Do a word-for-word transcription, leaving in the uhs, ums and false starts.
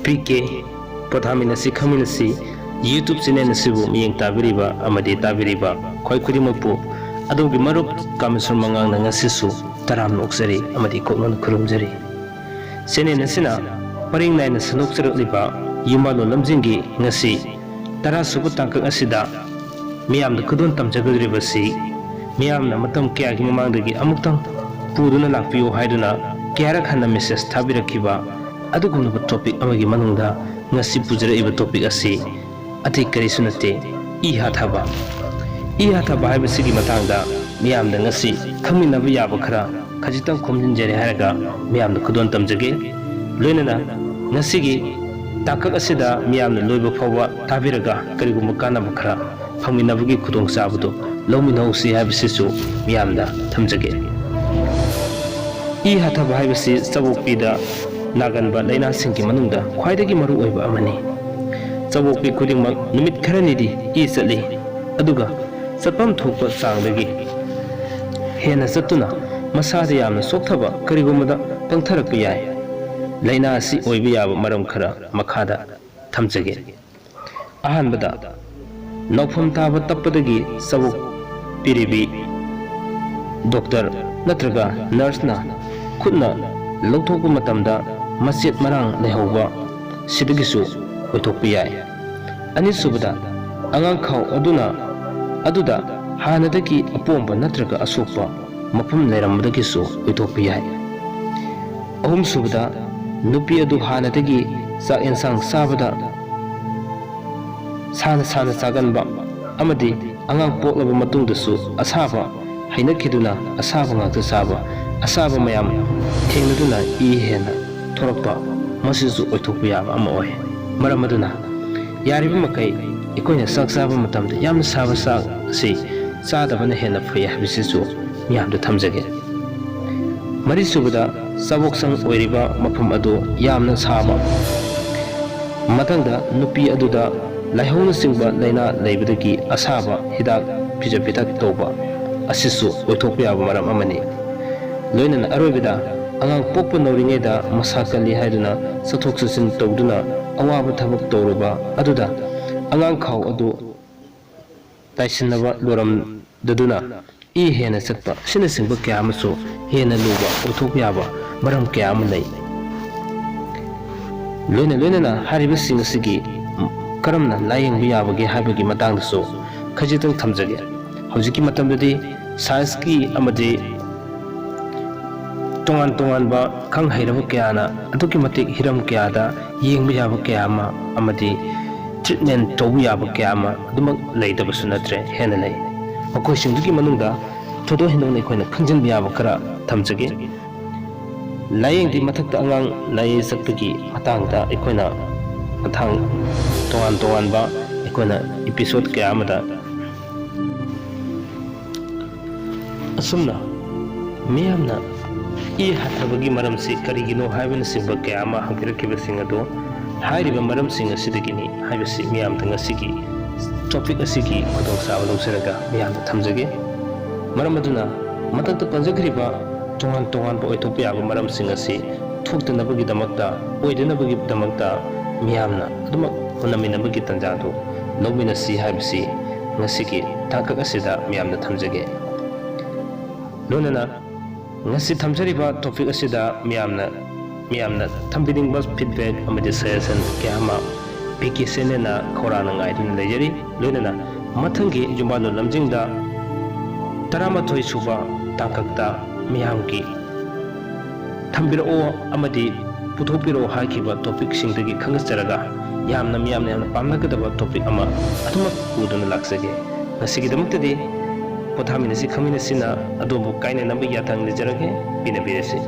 P K ꯄꯣꯊꯥꯃꯤꯟꯅꯁꯤ ꯈꯪꯃꯤꯟꯅꯁꯤ YouTube channel ꯑꯁꯤꯕꯨ ꯃꯤꯠꯌꯦꯡ ꯇꯥꯕꯤꯔꯤꯕ ꯑꯃꯗꯤ ꯇꯥꯕꯤꯔꯤꯕ ꯈ꯭ꯋꯥꯏ ꯈꯨꯗꯤꯡꯃꯛꯄꯨ ꯑꯗꯣꯝꯒꯤ ꯃꯔꯨꯞ ꯀꯥꯃꯦꯁꯣꯔ ꯃꯉꯥꯡꯅ ꯉꯁꯤꯁꯨ ꯇꯔꯥꯝꯅ ꯑꯣꯛꯆꯔꯤ ꯑꯃꯗꯤ ꯀꯣꯛꯅꯅ ꯈꯨꯔꯨꯝꯖꯔꯤ꯫ ꯆꯦꯅꯦꯜ ꯑꯁꯤꯅ ꯄꯔꯤꯡ ꯅꯥꯏꯅ ꯁꯟꯗꯣꯛꯆꯔꯛꯂꯤꯕ ꯌꯨꯝꯕꯥꯜꯂꯣꯟ ꯂꯝꯖꯤꯡꯒꯤ ꯉꯁꯤ ꯇꯔꯥ ꯁꯨꯕ ꯇꯥꯡꯀꯛ ꯑꯁꯤꯗ ꯃꯤꯌꯥꯝꯗ ꯈꯨꯗꯣꯜ ꯇꯝꯖꯒꯗꯧꯔꯤꯕꯁꯤ ꯃꯤꯌꯥꯝꯅ ꯃꯇꯝ ꯀꯌꯥꯒꯤ ꯃꯃꯥꯡꯗꯒꯤ ꯑꯃꯨꯛꯇꯪ ꯄꯨꯗꯨꯅ ꯂꯥꯛꯄꯤꯌꯨ ꯍꯥꯏꯗꯨꯅ ꯀꯌꯥꯔꯛ ꯍꯟꯅ ꯃꯦꯁꯦꯖ ꯊꯥꯕꯤꯔꯛꯈꯤꯕ ꯑꯗꯨꯒꯨꯝꯂꯕ ꯇꯣꯄꯤꯛ ꯑꯃꯒꯤ ꯃꯅꯨꯡꯗ ꯉꯁꯤ ꯄꯨꯖꯔꯛꯏꯕ ꯇꯣꯄꯤꯛ ꯑꯁꯤ ꯑꯇꯩ ꯀꯔꯤꯁꯨ ꯅꯠꯇꯦ, ꯏ ꯍꯥꯊꯕ꯫ ꯏ ꯍꯥꯊꯕ ꯍꯥꯏꯕꯁꯤꯒꯤ ꯃꯇꯥꯡꯗ ꯃꯤꯌꯥꯝꯗ ꯉꯁꯤ ꯈꯪꯃꯤꯟꯅꯕ ꯌꯥꯕ ꯈꯔ ꯈꯖꯤꯛꯇꯪ ꯈꯣꯝꯖꯤꯟꯖꯔꯦ ꯍꯥꯏꯔꯒ ꯃꯤꯌꯥꯝꯗ ꯈꯨꯗꯣꯜ ꯇꯝꯖꯒꯦ꯫ ꯂꯣꯏꯅꯅ ꯉꯁꯤꯒꯤ ꯇꯥꯡꯀꯛ ꯑꯁꯤꯗ ꯃꯤꯌꯥꯝꯅ ꯂꯣꯏꯕ ꯐꯥꯎꯕ ꯇꯥꯕꯤꯔꯒ ꯀꯔꯤꯒꯨꯝꯕ ꯀꯥꯟꯅꯕ ꯈꯔ ꯐꯪꯃꯤꯟꯅꯕꯒꯤ ꯈꯨꯗꯣꯡꯆꯥꯕꯗꯨ ꯂꯧꯃꯤꯟꯅꯧꯁꯤ ꯍꯥꯏꯕꯁꯤꯁꯨ ꯃꯤꯌꯥꯝꯗ ꯊꯝꯖꯒꯦ꯫ ꯏ ꯍꯥꯊꯕ ꯍꯥꯏꯕꯁꯤ ꯆꯥꯕꯣꯛꯄꯤꯗ ꯅꯥꯒꯟꯕ ꯂꯥꯏꯅꯥꯁꯤꯡꯒꯤ ꯃꯅꯨꯡꯗ ꯈ꯭ꯋꯥꯏꯗꯒꯤ ꯃꯔꯨꯑꯣꯏꯕ ꯑꯃꯅꯤ꯫ ꯆꯥꯕꯣꯛꯄꯤ ꯈꯨꯗꯤꯡꯃꯛ ꯅꯨꯃꯤꯠ ꯈꯔꯅꯤꯗꯤ ꯏ ꯆꯠꯂꯤ, ꯑꯗꯨꯒ ꯆꯠꯐꯝ ꯊꯣꯛꯄ ꯆꯥꯡꯗꯒꯤ ꯍꯦꯟꯅ ꯆꯠꯇꯨꯅ ꯃꯁꯥꯗ ꯌꯥꯝꯅ ꯁꯣꯛꯊꯕ ꯀꯔꯤꯒꯨꯝꯕꯗ ꯄꯪꯊꯔꯛꯄ ꯌꯥꯏ꯫ ꯂꯥꯏꯅꯥ ꯑꯁꯤ ꯑꯣꯏꯕ ꯌꯥꯕ ꯃꯔꯝ ꯈꯔ ꯃꯈꯥꯗ ꯊꯝꯖꯒꯦ꯫ ꯑꯍꯥꯟꯕꯗ, ꯅꯧꯐꯝ ꯇꯥꯕ ꯇꯞꯄꯗꯒꯤ ꯆꯥꯕꯣꯛ ꯄꯤꯔꯤꯕꯤ ꯗꯣꯛꯇꯔ ꯅꯠꯇ꯭ꯔꯒ ꯅꯔꯁꯅ ꯈꯨꯠꯅ ꯂꯧꯊꯣꯛꯄ ꯃꯇꯝꯗ ꯃꯆꯦꯠ ꯃꯔꯥꯡ ꯂꯩꯍꯧꯕ ꯁꯤꯗꯒꯤꯁꯨ ꯑꯣꯏꯊꯣꯛꯄ ꯌꯥꯏ꯫ ꯑꯅꯤꯁꯨꯕꯗ, ꯑꯉꯥꯡꯈꯥꯎ ꯑꯗꯨꯅ, ꯑꯗꯨꯗ ꯍꯥꯟꯅꯗꯒꯤ ꯑꯄꯣꯝꯕ ꯅꯠꯇ꯭ꯔꯒ ꯑꯁꯣꯛꯄ ꯃꯐꯝ ꯂꯩꯔꯝꯕꯗꯒꯤꯁꯨ ꯑꯣꯏꯊꯣꯛꯄ ꯌꯥꯏ꯫ ꯑꯍꯨꯝꯁꯨꯕꯗ, ꯅꯨꯄꯤ ꯑꯗꯨ ꯍꯥꯟꯅꯗꯒꯤ ꯆꯥꯛ ꯌꯦꯟꯁꯥꯡ ꯆꯥꯕꯗ ꯁꯥꯅ ꯁꯥꯅ ꯆꯥꯒꯟꯕ ꯑꯃꯗꯤ ꯑꯉꯥꯡ ꯄꯣꯛꯂꯕ ꯃꯇꯨꯡꯗꯁꯨ ꯑꯁꯥꯕ ꯍꯩꯅꯈꯤꯗꯨꯅ ꯑꯁꯥꯕ ꯉꯥꯛꯇ ꯆꯥꯕ, ꯑꯁꯥꯕ ꯃꯌꯥꯝ ꯊꯦꯡꯅꯗꯨꯅ ꯏ ꯍꯦꯟꯅ ꯊꯣꯔꯛꯄ, ꯃꯁꯤꯁꯨ ꯑꯣꯏꯊꯣꯛꯄ ꯌꯥꯕ ꯑꯃ ꯑꯣꯏ꯫ ꯃꯔꯝ ꯑꯗꯨꯅ ꯌꯥꯔꯤꯕ ꯃꯈꯩ ꯑꯩꯈꯣꯏꯅ ꯆꯥꯛ ꯆꯥꯕ ꯃꯇꯝꯗ ꯌꯥꯝꯅ ꯁꯥꯕ ꯆꯥꯛ ꯑꯁꯤ ꯆꯥꯗꯕꯅ ꯍꯦꯟꯅ ꯐꯩ ꯍꯥꯏꯕꯁꯤꯁꯨ ꯃꯤꯌꯥꯝꯗ ꯊꯝꯖꯒꯦ꯫ ꯃꯔꯤꯁꯨꯕꯗ, ꯆꯥꯕꯣꯛꯁꯪ ꯑꯣꯏꯔꯤꯕ ꯃꯐꯝ ꯑꯗꯨ ꯌꯥꯝꯅ ꯁꯥꯕ꯫ ꯃꯊꯪꯗ, ꯅꯨꯄꯤ ꯑꯗꯨꯗ ꯂꯥꯏꯍꯧꯅꯆꯤꯡꯕ ꯂꯥꯏꯅꯥ ꯂꯩꯕꯗꯒꯤ ꯑꯁꯥꯕ ꯍꯤꯗꯥꯛ ꯄꯤꯖ ꯄꯤꯊꯛ ꯇꯧꯕ ꯑꯁꯤꯁꯨ ꯑꯣꯏꯊꯣꯛꯄ ꯌꯥꯕ ꯃꯔꯝ ꯑꯃꯅꯤ꯫ ꯂꯣꯏꯅꯅ ꯑꯔꯣꯏꯕꯗ, ꯑꯉꯥꯡ ꯄꯣꯛꯄ ꯅꯧꯔꯤꯉꯩꯗ ꯃꯁꯥ ꯀꯜꯂꯤ ꯍꯥꯏꯗꯨꯅ ꯆꯠꯊꯣꯛ ꯆꯠꯁꯤꯟ ꯇꯧꯗꯨꯅ ꯑꯋꯥꯕ ꯊꯕꯛ ꯇꯧꯔꯨꯕ ꯑꯗꯨꯗ ꯑꯉꯥꯡ ꯈꯥꯎ ꯑꯗꯨ ꯇꯥꯏꯁꯤꯟꯅꯕ ꯂꯣꯏꯔꯝꯗꯗꯨꯅ ꯏ ꯍꯦꯟꯅ ꯆꯠꯄ ꯑꯁꯤꯅꯆꯤꯡꯕ ꯀꯌꯥ ꯑꯃꯁꯨ ꯍꯦꯟꯅ ꯂꯨꯕ ꯑꯣꯏꯊꯣꯛꯄ ꯌꯥꯕ ꯃꯔꯝ ꯀꯌꯥ ꯑꯃ ꯂꯩ꯫ ꯂꯣꯏꯅ ꯂꯣꯏꯅꯅ ꯍꯥꯏꯔꯤꯕꯁꯤꯡ ꯑꯁꯤꯒꯤ ꯀꯔꯝꯅ ꯂꯥꯌꯦꯡꯕ ꯌꯥꯕꯒꯦ ꯍꯥꯏꯕꯒꯤ ꯃꯇꯥꯡꯗꯁꯨ ꯈꯖꯤꯛꯇꯪ ꯊꯝꯖꯒꯦ꯫ ꯍꯧꯖꯤꯛꯀꯤ ꯃꯇꯝꯗꯗꯤ ꯁꯥꯏꯟꯁꯀꯤ ꯑꯃꯗꯤ ꯇꯣꯉꯥꯟ ꯇꯣꯉꯥꯟꯕ ꯈꯪ ꯍꯩꯔꯕ ꯀꯌꯥꯅ ꯑꯗꯨꯛꯀꯤ ꯃꯇꯤꯛ ꯍꯤꯔꯝ ꯀꯌꯥꯗ ꯌꯦꯡꯕ ꯌꯥꯕ ꯀꯌꯥ ꯑꯃ ꯑꯃꯗꯤ ꯇ꯭ꯔꯤꯠꯃꯦꯟ ꯇꯧꯕ ꯌꯥꯕ ꯀꯌꯥ ꯑꯃ ꯑꯗꯨꯃꯛ ꯂꯩꯇꯕꯁꯨ ꯅꯠꯇ꯭ꯔꯦ, ꯍꯦꯟꯅ ꯂꯩ꯫ ꯃꯈꯣꯏꯁꯤꯡꯗꯨꯒꯤ ꯃꯅꯨꯡꯗ ꯊꯣꯏꯗꯣꯛ ꯍꯦꯟꯗꯣꯛꯅ ꯑꯩꯈꯣꯏꯅ ꯈꯪꯖꯤꯟꯕ ꯌꯥꯕ ꯈꯔ ꯊꯝꯖꯒꯦ꯫ ꯂꯥꯌꯦꯡꯗꯤ ꯃꯊꯛꯇ ꯑꯉꯥꯡ ꯂꯥꯌꯦꯡ ꯆꯠꯄꯒꯤ ꯃꯇꯥꯡꯗ ꯑꯩꯈꯣꯏꯅ ꯃꯊꯥꯡ ꯇꯣꯉꯥꯟ ꯇꯣꯉꯥꯟꯕ ꯑꯩꯈꯣꯏꯅ ꯏꯄꯤꯁꯣꯠ ꯀꯌꯥ ꯑꯃꯗ ꯑꯁꯨꯝꯅ ꯃꯤꯌꯥꯝꯅ ꯏ ꯍꯟꯊꯕꯒꯤ ꯃꯔꯝꯁꯤ ꯀꯔꯤꯒꯤꯅꯣ ꯍꯥꯏꯕꯅꯆꯤꯡꯕ ꯀꯌꯥ ꯑꯃ ꯍꯪꯕꯤꯔꯛꯈꯤꯕꯁꯤꯡ ꯑꯗꯨ ꯍꯥꯏꯔꯤꯕ ꯃꯔꯝꯁꯤꯡ ꯑꯁꯤꯗꯒꯤꯅꯤ ꯍꯥꯏꯕꯁꯤ ꯃꯤꯌꯥꯝꯗ ꯉꯁꯤꯒꯤ ꯇꯣꯄꯤꯛ ꯑꯁꯤꯒꯤ ꯈꯨꯗꯣꯡꯆꯥꯕ ꯂꯧꯖꯔꯒ ꯃꯤꯌꯥꯝꯗ ꯊꯝꯖꯒꯦ꯫ ꯃꯔꯝ ꯑꯗꯨꯅ ꯃꯊꯛꯇ ꯄꯟꯖꯈ꯭ꯔꯤꯕ ꯇꯣꯉꯥꯟ ꯇꯣꯉꯥꯟꯕ ꯑꯣꯏꯊꯣꯛꯄ ꯌꯥꯕ ꯃꯔꯝꯁꯤꯡ ꯑꯁꯤ ꯊꯣꯛꯇꯅꯕꯒꯤꯗꯃꯛꯇ, ꯑꯣꯏꯗꯅꯕꯒꯤꯗꯃꯛꯇ ꯃꯤꯌꯥꯝꯅ ꯑꯗꯨꯃꯛ ꯍꯣꯠꯅꯃꯤꯟꯅꯕꯒꯤ ꯇꯥꯟꯖꯥꯗꯨ ꯂꯧꯃꯤꯟꯅꯁꯤ ꯍꯥꯏꯕꯁꯤ ꯉꯁꯤꯒꯤ ꯇꯥꯡꯀꯛ ꯑꯁꯤꯗ ꯃꯤꯌꯥꯝꯗ ꯊꯝꯖꯒꯦ꯫ ꯂꯣꯏꯅꯅ ꯉꯁꯤ ꯊꯝꯖꯔꯤꯕ ꯇꯣꯄꯤꯛ ꯑꯁꯤꯗ ꯃꯤꯌꯥꯝꯅ, ꯃꯤꯌꯥꯝꯅ ꯊꯝꯕꯤꯅꯤꯡꯕ ꯐꯤꯗꯕꯦꯛ ꯑꯃꯗꯤ ꯁꯖꯦꯁꯟ ꯀꯌꯥ ꯑꯃ ꯄꯤ ꯀꯦ ꯆꯦꯅꯦꯜꯅ ꯈꯧꯔꯥꯡꯅ ꯉꯥꯏꯗꯨꯅ ꯂꯩꯖꯔꯤ꯫ ꯂꯣꯏꯅꯅ ꯃꯊꯪꯒꯤ ꯌꯨꯝꯕꯥꯟꯗꯣ ꯂꯝꯖꯤꯡꯗ ꯇꯔꯥꯃꯥꯊꯣꯏ ꯁꯨꯕ ꯇꯥꯡꯀꯛꯇ ꯃꯤꯌꯥꯝꯒꯤ ꯊꯝꯕꯤꯔꯛꯑꯣ ꯑꯃꯗꯤ ꯄꯨꯊꯣꯛꯄꯤꯔꯛꯑꯣ ꯍꯥꯏꯈꯤꯕ ꯇꯣꯄꯤꯛꯁꯤꯡꯗꯒꯤ ꯈꯟꯒꯠꯆꯔꯒ ꯌꯥꯝꯅ, ꯃꯤꯌꯥꯝꯅ ꯌꯥꯝꯅ ꯄꯥꯝꯅꯒꯗꯕ ꯇꯣꯄꯤꯛ ꯑꯃ ꯑꯗꯨꯃꯛ ꯄꯨꯗꯨꯅ ꯂꯥꯛꯆꯒꯦ꯫ ꯉꯁꯤꯒꯤꯗꯃꯛꯇꯗꯤ ꯄꯣꯊꯥꯃꯤꯟꯅꯁꯤ ꯈꯪꯃꯤꯟꯅꯁꯤꯅ ꯑꯗꯣꯝꯕꯨ ꯀꯥꯏꯅꯅꯕ ꯌꯥꯊꯪ ꯅꯤꯖꯔꯒꯦ꯫ ꯄꯤꯅꯕꯤꯔꯁꯤ꯫